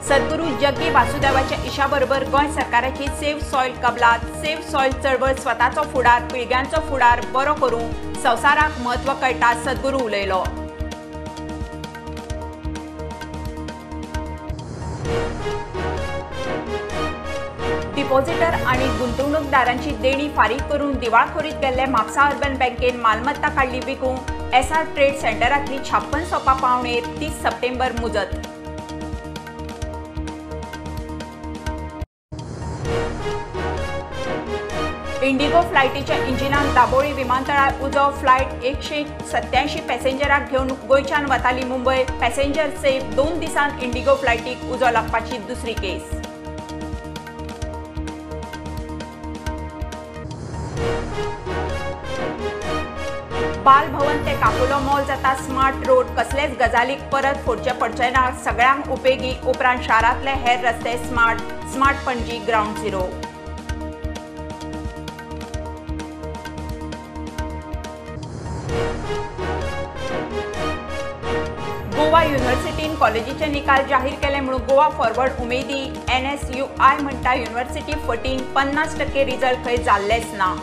सद्गुरू जग्गी वासुदेवाच्या इशाबरोबर गोंय सरकाराची save soil कबलात, save soil चळवळ स्वताचो फुडार, पिळग्यांचो फुडार बरो करूंक संवसाराक म्हत्व कळटा, सद्गुरू उलयलो। डिपॉझिटर आणि गुंतवणूकदारांची देणी फारीक करून दिवाळखोरीत गेल्ले म्हापसा अर्बन बँकेन मालमत्ता काडली विकूंक एसआर ट्रेड सेंटरांतली 56 सोपा पावणेर 30 सप्टेंबर मुजत। इंडिगो फ्लायटीच्या इंजिनान दाबोळी विमानतळार उजो, फ्लायट 187 पॅसेंजराक घेवन गोंयच्यान वताली मुंबय, पॅसेंजर सेफ। 2 दिसांत इंडिगो फ्लायटीक उजो लागपाची दुसरी केस। बाल भवन ते काकुलो मॉल जाता स्मार्ट रोड, कसलेच गजालीक परत फोडचे पडचे ना, सगळ्यांक उपेगी। उपरांत शारांतले हेर रस्ते smart, smart Panaji ground zero. Goa युनिव्हर्सिटीन कॉलेजीचे निकाल जाहीर केले म्हणून गोवा फॉरवर्ड उमेदी, NSUI म्हणटा युनिव्हर्सिटी फटींग, 50% रिजल्ट खंय जाल्लेच ना।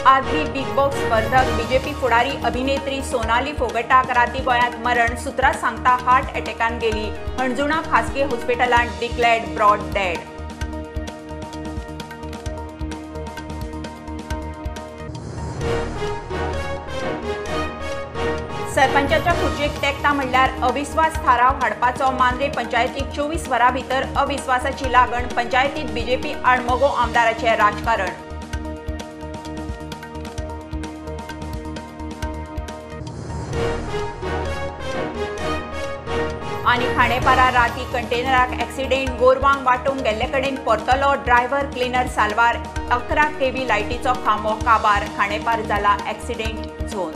आदली बिग बॉस स्पर्धक बीजेपी फुडारी अभिनेत्री सोनाली फोगटाक राती गोंयांत मरण, सूत्रां सांगता हार्ट अटॅकान गेली, हणजुणा खासगी हॉस्पिटलांत डिक्लेअर्ड ब्रॉड डेड। सरपंचाच्या खुर्चेक तेंकता म्हणल्यार अविस्वास थाराव हाडपाचो, मांद्रे पंचायतीक 24 वरां भितर अविस्वासाची लागण, पंचायतीत बीजेपी आड मगो आमदाराचें राजकारण। आनी खांडेपारा राती कंटेनराक एक्सिडेंट, गोरवांक वाटूंक गेल्ले कडेन परतलो ड्रायव्हर क्लिनर साल्वार, 11 केव्ही लायटीचो खांबो काबार, खांडेपार जाला एक्सिडेंट झोन।